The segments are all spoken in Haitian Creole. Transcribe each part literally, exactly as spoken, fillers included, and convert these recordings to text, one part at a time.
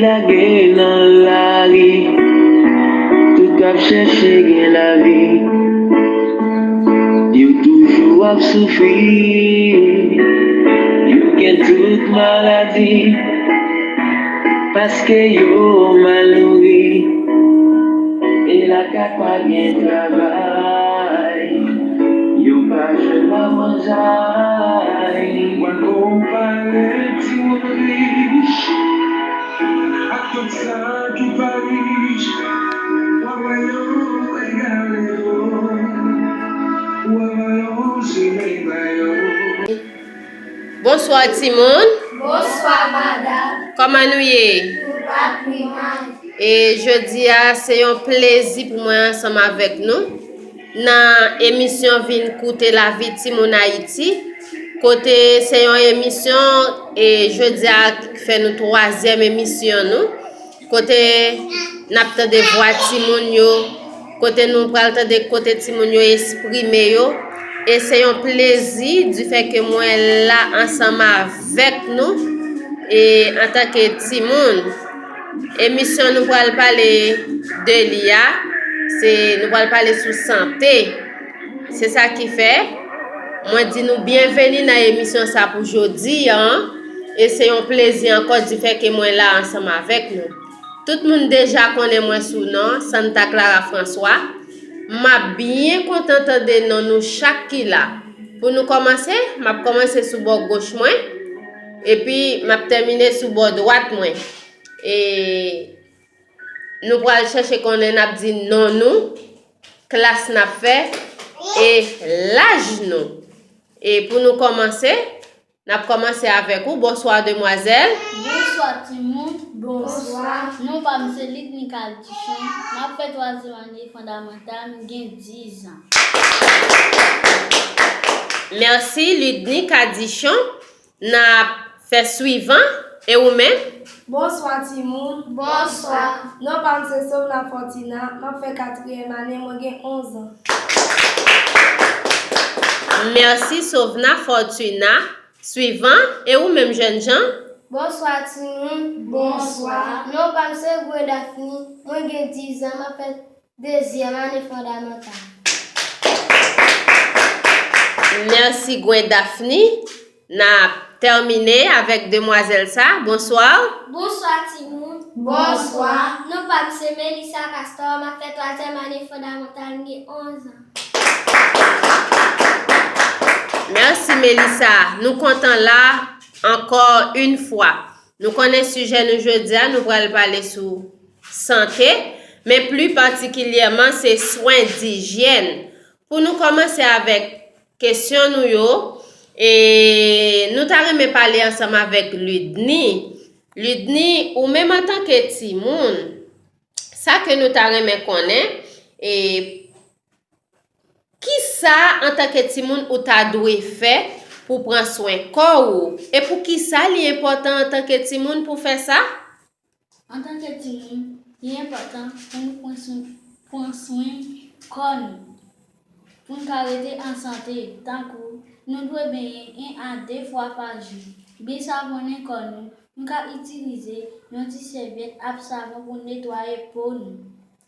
Lage nan lari, tout k ap chèche gen lavi, yo toujou ap soufri, yo gen tout maladi, paske yo mal nouri, e lakay pa gen travay, yo pa jwenn manjay. Wè konpare timoun rich ak tout sa ki pa rich, w ap wè yo egare yo, w ap wè yo sou men pa yo. Bonswa timoun. Bonswa madanm. Kòman nou ye? Nou pa pi mal. E jodi a, se yon plezi pou mwen ansanm avèk nou nan emisyon Vin Koute Lavi Timoun Ayiti, kote se yon emisyon, e jodi a fè nou twazyèm emisyon nou, kote n ap tande vwa timoun yo, kote nou pral tande kote timoun yo esprime yo. E se yon plezi difè ke mwen la ansanm avèk nou e antanke timoun. Emisyon nou pral pale de li a, se nou pral pale sou sante. Se sa ki fè mwen di nou byenveni nan emisyon sa pou jodi a, e se yon plezi ankò difè ke mwen la ansanm avèk nou. Tout moun deja konnen mwen sou non Santa Clara François. M ap byen kontan tande non nou chak ki la. Pou nou kòmanse, m ap kòmanse sou bò goch mwen, epi m ap tèmine sou bò dwat mwen. E nou pral chèche konnen n ap di non nou, klas n ap fè, e laj nou. E pou nou kòmanse, n ap kòmanse avèk ou. Bonswa, demwazèl. Bonswa, timoun. Bonswa. Non pa m se Lidny Cadichon. M ap fè twazyèm ane fondamantal, m gen diz an. Mèsi, Lidny Cadichon. N ap fè swivan. E ou menm? Bonswa, timoun. Bonswa. Non pa m se Sovna Fortuna. M ap fè katriyèm ane, mwen gen onz an. Mèsi, Sovna Fortuna. Swivan, e ou menm, jènjan? Bonswa, timoun. Bonswa. Non pa m se Gwen Daphne. Mwen gen diz an, m ap fè dezyèm ane fondamantal. Mèsi, Gwen Daphne. N ap tèmine avèk demwazèl sa. Bonswa. Bonswa, timoun. Bonswa. Non pa m se Melissa Castor, m ap fè twazyèm ane fondamantal, m gen onz an. Mèsi, Melissa. Nou kontan la ankò yon fwa. Nou konnen sijè nou jodi a, nou pral pale sou sante, men pli patikilyèman se swen dijyèn. Pou nou kòmanse avèk kesyon nou yo, e nou ta renmen pale ansanm avèk Ludny. Ludny, ou menm antanke timoun, sa ke nou ta renmen konnen, e kisa antanke timoun ou ta dwe fè pou pran swen kò ou? E poukisa li enpòtan antanke timoun pou fè sa? Antanke timoun, li enpòtan pou nou pran swen, pran swen kò nou. Pou n ka rete an sante, tankou nou dwe benyen yon a de fwa pa jou, byen savonnen kò nou, nou ka itilize yon ti sèvyèt ak savon pou netwaye po nou,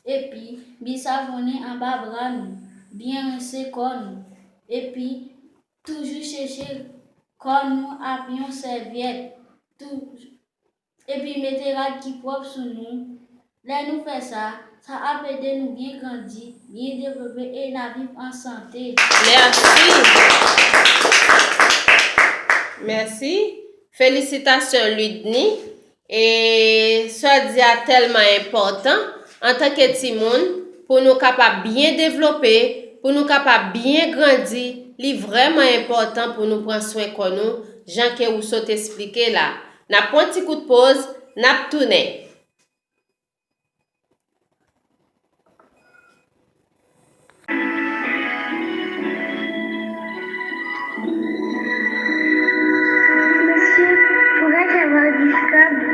epi byen savonnen anba bra nou, byen rense kò nou, epi toujou seche kò nou ak yon sèvyèt. Tou, epi mete rad ki pwòp sou nou. Lè nou fè sa, sa ap ede nou byen grandi, byen devlope e n a viv an sante. Mèsi. Mèsi. Felisitasyon, Ludny. E sa w di a tèlman enpòtan antanke timoun, pou nou kapab byen devlope, pou nou kapab byen grandi, li vrèman enpòtan pou nou pran swen kò nou, jan ke ou sot esplike la. N ap pran ti kout poz, n ap tounen. Monsieur, pourrais-je avoir dix scabs?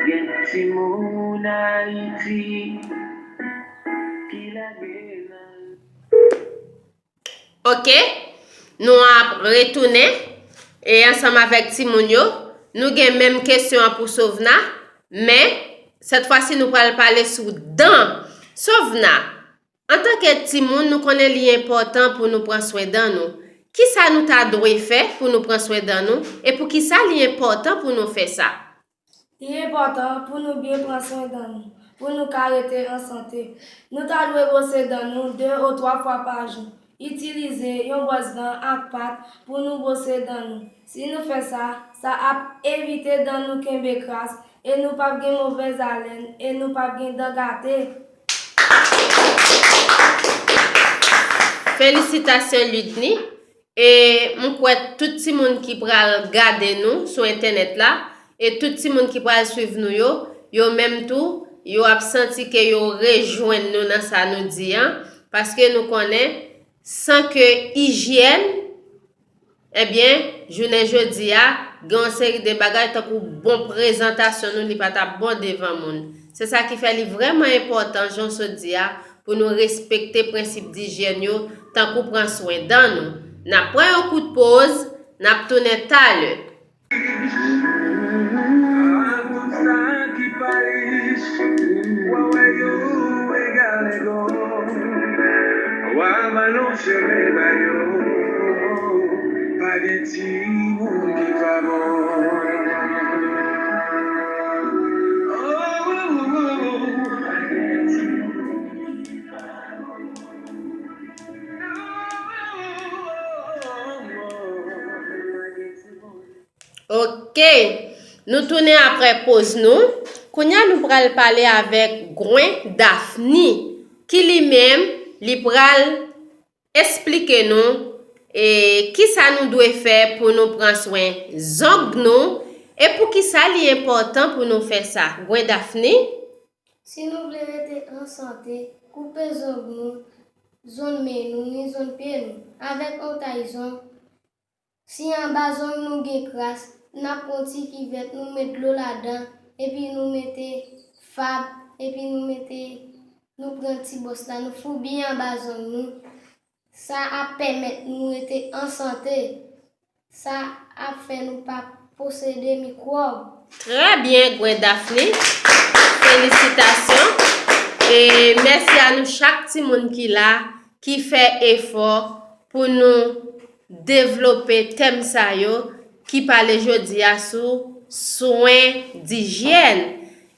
Gen timoun Ayiti ki lage nan Ok, nou ap retounen e ansanm avèk timoun yo. Nou gen menm kesyon an pou Sovna, men Sèt fwa si nou pral pale sou dan. Sovna, antanke timoun, nou konnen li enpòtan pou nou pran swen dan nou. Kisa nou ta dwe fè pou nou pran swen dan nou? E poukisa li enpòtan pou nou fè sa? Li enpòtan pou nou byen pran swen dan nou, pou nou ka rete an sante. Nou ta dwe bwose dan nou de ou twa fwa pa jou. Itilize yon bwòs dan ak pat pou nou bwose dan nou. Si nou fè sa, sa ap evite dan nou kenbe kras e nou p ap gen movèz alèn e nou p ap gen dan gate. Felisitasyon Ludny. E m kwè tout timoun ki pral gade nou sou entènèt la, e tout timoun ki pral swiv nou yo, yo menm tou, yo ap santi ke yo rejwenn nou nan sa nou di an, paske nou konnen, san ke ijyèn, ebyen, jounen jodi a, gen yon seri de bagay tankou bon prezantasyon nou, li pa t ap bon devan moun. Se sa ki fè li vrèman enpòtan, jan w sot di a, pou nou respekte prensip dijyèn yo, tankou pran swen dan nou. N ap pran yon kout poz, n ap tounen talè. Ok, nou tounen aprè poz nou. Kounye a nou pral pale avèk Gwen Daphne, ki li menm, li pral esplike nou e kisa nou dwe fè pou nou pran swen zong nou e poukisa li enpòtan pou nou fè sa. Gwen Daphne? Si nou vle rete an sante, koupe zong nou, zòn men nou, ni zòn pye nou, avèk yon tay zong. Si anba zong nou gen kras, n ap pran ti kivèt, nou met dlo ladan, epi nou mete fab, epi nou mete, nou pran ti bwòs la, nou foubi anba zong nou. Sa ap pèmèt nou rete an sante. Sa ap fè nou pa posede mikwòb. Trè byen, Gwen Daphne. Felisitasyon. E mèsi a nou chak timoun ki la, ki fè efò pou nou devlope tèm sa yo, ki pale jodi a sou swen dijyèn.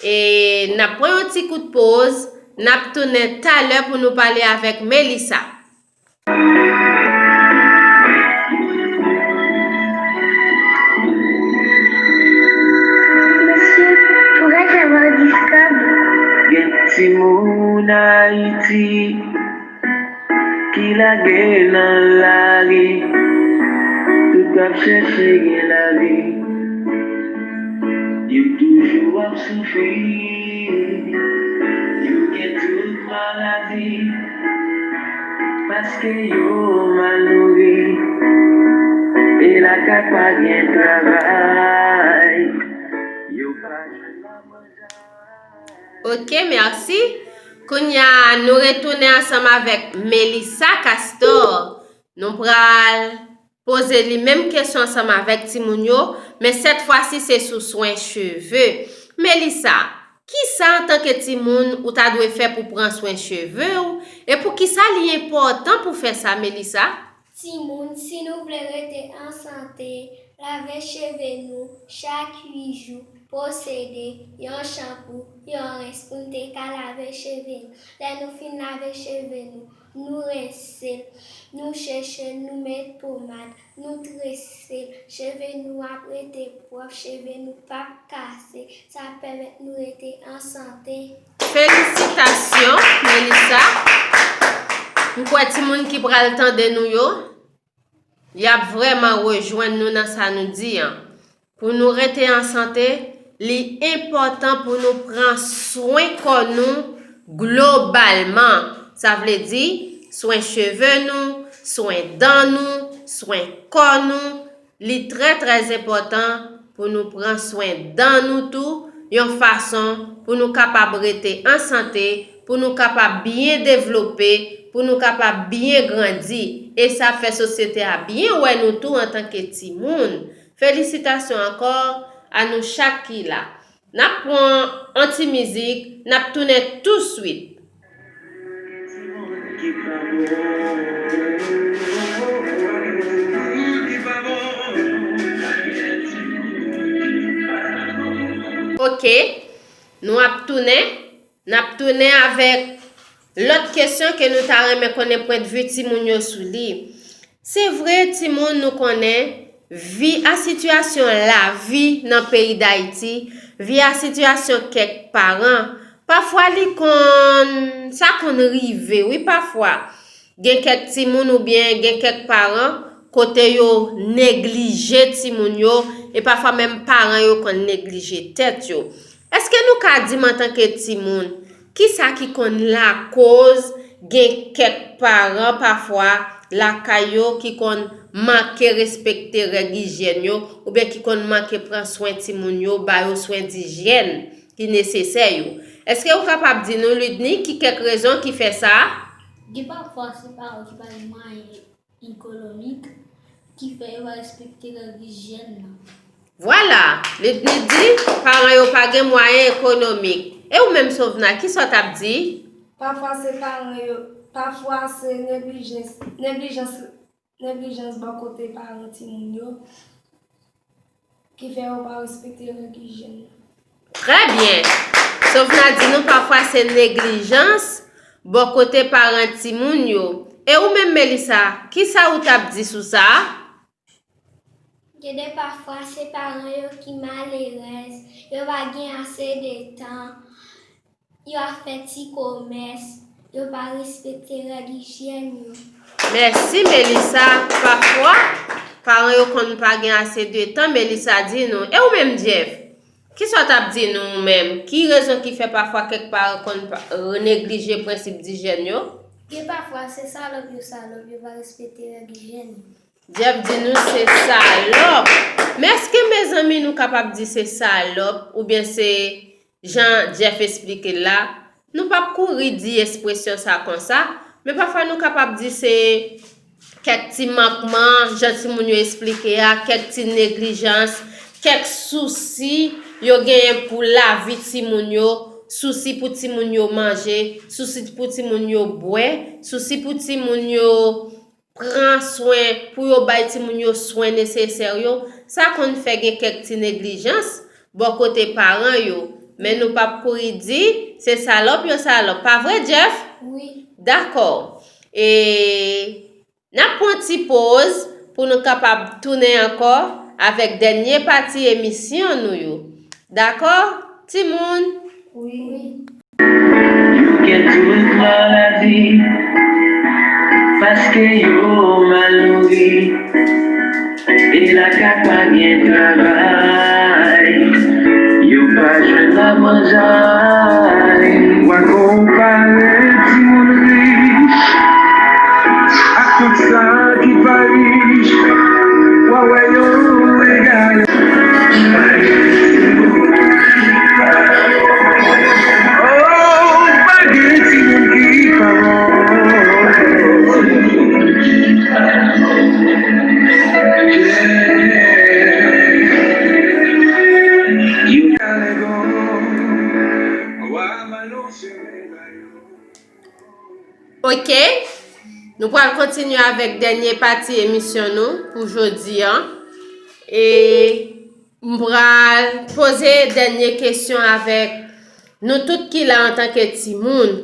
E n ap pran yon ti kout poz, n ap tounen talè pou nou pale avèk Melissa. Mesye, kouraj avè diskab. Gen timoun Ayiti ki lage nan lari, tout k ap chèche gen lavi. Yo toujou ap soufri, yo gen tout maladi, paske yo mal nouri, e lakay pa gen travay, yo pa jwenn manjay. Ok, mèsi. Kounye a, nou retounen ansanm avèk Melissa Castor. Nou pral poze li menm kesyon ansanm avèk timoun yo, men sèt fwa si se sou swen cheve. Melissa, kisa antanke timoun ou ta dwe fè pou pran swen cheve w, e poukisa li enpòtan pou fè sa, Melissa? Timoun, si nou vle rete an sante, lave cheve nou chak uit jou, posede yon chanpou, yon rens pou n te ka lave cheve nou. Lè nou fin lave cheve nou, nou rense l, nou cheche l, nou met pomad, nou trese l. Cheve nou ap rete pwòp, cheve nou p ap kase. Sa ap pèmèt nou rete an sante. Felisitasyon, Melissa. M kwè timoun ki pral tande nou yo, y ap vrèman rejwenn nou nan sa nou di an. Pou nou rete an sante, li enpòtan pou nou pran swen kò nou globalman. Sa vle di, swen cheve nou, swen dan nou, swen kò nou. Li trè, trè enpòtan pou nou pran swen dan nou tou, yon fason pou nou kapab rete an sante, pou nou kapab byen devlope, pou nou kapab byen grandi. E sa ap fè sosyete a byen wè nou tou antanke timoun. Felisitasyon ankò a nou chak ki la. N ap pran yon ti mizik, n ap tounen touswit. Ok, nou ap tounen. N ap tounen avèk lòt kesyon ke nou ta renmen konnen pwennvi timoun yo sou li. Se vre, timoun, nou konnen vi a sitiyasyon lavi nan peyi Dayiti, vi a sitiyasyon kèk paran, pafwa li konn, sa konn rive, wi, pafwa. Gen kèk timoun oubyen gen kèk paran kote yo neglije timoun yo, e pafwa menm paran yo konn neglije tèt yo. Èske nou ka di m antanke timoun, kisa ki konn lakoz gen kèk paran pafwa lakay yo ki konn manke respekte règ ijyèn yo, oubyen ki konn manke pran swen timoun yo, ba yo swen dijyèn ki nesesè yo? Èske ou kapab di nou, Ludny, ki kèk rezon ki fè sa? Gen pafwa se paran ki pa gen mwayen ekonomik ki fè yo pa respekte règ ijyèn nan. Vwala, Ludny di, paran yo pa gen mwayen ekonomik. E ou menm, Sovna, kisa w t ap di? Pafwa se paran yo, pafwa se neglijans, neglijans, neglijans bò kote paran timoun yo ki fè yo pa respekte règ ijyèn nan. Trè byen. Sovna di nou pafwa se neglijans bò kote paran timoun yo. E ou menm, Melissa, kisa ou t ap di sou sa? Gen de pafwa se paran yo ki malerèz, yo pa gen ase de tan, yo ap fè ti komès, yo pa respekte règ ijyèn yo. Mèsi, Melissa. Pafwa, paran yo konn pa gen ase de tan, Melissa di nou. E ou menm, Jeff? Kisa w t ap di nou, ou menm? Ki rezon ki fè pafwa kèk paran konn pa, neglije prensip dijyèn yo? Gen pafwa, se salòp yo salòp, yo pa respekte règ ijyèn yo. Jeff di nou se salòp. Men èske, mezanmi, nou kapab di se salòp oubyen se jan Jeff esplike l la? Nou p ap kouri di ekspresyon sa konsa, men pafwa nou kapab di se kèk ti mankman, jan timoun yo esplike a, kèk ti neglijans, kèk sousi yo genyen pou lavi timoun yo, sousi pou timoun yo manje, sousi pou timoun yo bwè, sousi pou timoun yo pran swen, pou yo bay timoun yo swen nesesè yo, sa konn fè gen kèk ti neglijans bò kote paran yo. Men nou p ap kouri di, se salòp yo salòp. Pa vre, Jeff? Wi. Dakò. E n ap pran ti poz pou nou kapab tounen ankò avèk dènye pati emisyon nou yo. Dakò, timoun? Wi. Yo gen tout maladi, paske yo mal nouri. E lakay pa gen travay, yo pa jwenn lamanjay. W a konpare timoun rich ak tout sa ki pa rich, w a wè yo egale. Oh, pa gen timoun ki pa bon. Ok, nou pral kontinye avèk dènye pati emisyon nou pou jodi a. E m pral poze dènye kesyon avèk nou tout ki la antanke timoun.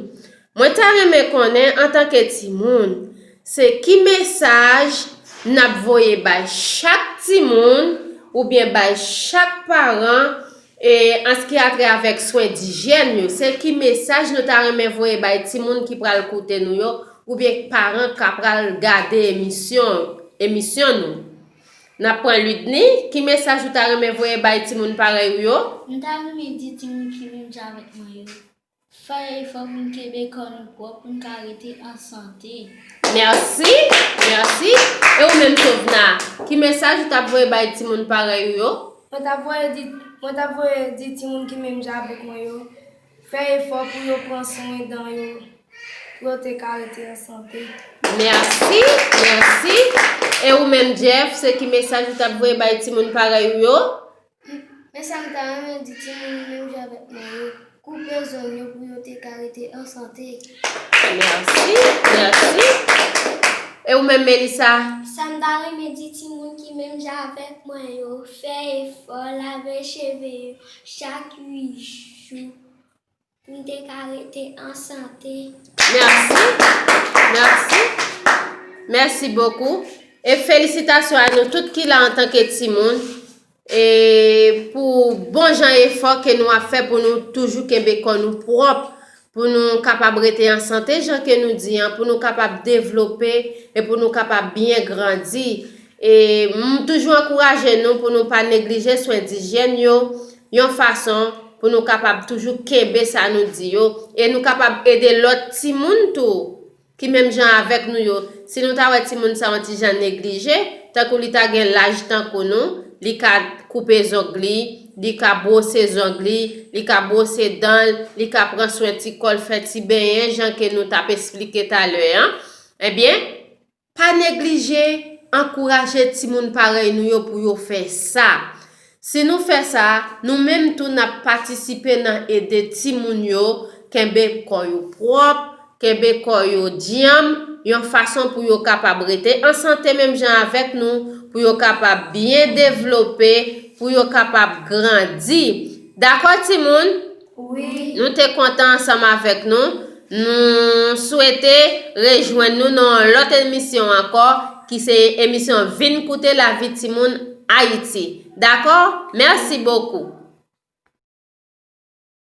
Mwen ta renmen konnen antanke timoun, se ki mesaj n ap voye bay chak timoun oubyen bay chak paran, e, an se ki a trè avèk swen dijyèn yo? Se ki mesaj nou ta renmen voye bay timoun ki pral koute nou yo, oubyen paran k ap pral gade emisyon, emisyon nou? N ap pran Ludny, ki mesaj ou ta renmen voye bay timoun parèy ou yo? M ta renmen di timoun ki menm jan avèk mwen yo, fè efò pou n kenbe kò nou pwòp, pou n ka rete an sante. Mèsi, mèsi. E ou menm, Sovna, ki mesaj ou t ap voye bay timoun parèy ou yo? Mwen t ap voye di, mwen t ap voye di timoun ki menm jan avèk mwen yo, fè efò pou yo pran swen dan yo, pou yo te ka rete an sante. Mèsi, mèsi. E ou menm, Jeff, se ki mesaj ou t ap voye bay timoun parèy ou yo? Sa m ta renmen di timoun menm jan avèk mwen yo, koupe zong yo pou yo te ka rete an sante. Mèsi, mèsi. E ou menm, Melissa? Sa m ta renmen di timoun ki menm jan avèk mwen yo, fè efò lave cheve yo chak uit jou pou n te ka rete an sante. Mèsi, mèsi, mèsi bokou. E felisitasyon a nou tout ki la antanke timoun. E pou bon jan efò ke nou ap fè pou nou toujou kenbe kò nou pwòp, pou nou kapab rete an sante jan ke nou di an, pou nou kapab devlope e pou nou kapab byen grandi. E m toujou ankouraje nou pou nou pa neglije swen dijyèn yo, yon fason pou nou kapab toujou kenbe sa nou di yo e nou kapab ede lòt timoun tou ki menm jan avèk nou yo. Si nou ta wè timoun sa yon ti jan neglije, tankou li ta gen laj tankou nou, li ka koupe zong li, li ka bwose zong li, li ka bwose dan l, li ka pran swen ti kò l, fè ti benyen jan ke nou t ap esplike talè an. Ebyen, pa neglije ankouraje timoun parèy nou yo pou yo fè sa. Si nou fè sa, nou menm tou n ap patisipe nan ede timoun yo kenbe kò yo pwòp, kenbe kò yo dyanm, yon fason pou yo kapab rete an sante menm jan avèk nou, pou yo kapab byen devlope, pou yo kapab grandi. Dakò timoun? Wi. Nou te kontan ansanm avèk nou. Nou swete rejwenn nou nan yon lòt emisyon ankò, ki se emisyon Vin Koute Lavi Timoun Ayiti. Dakò? Mèsi bokou.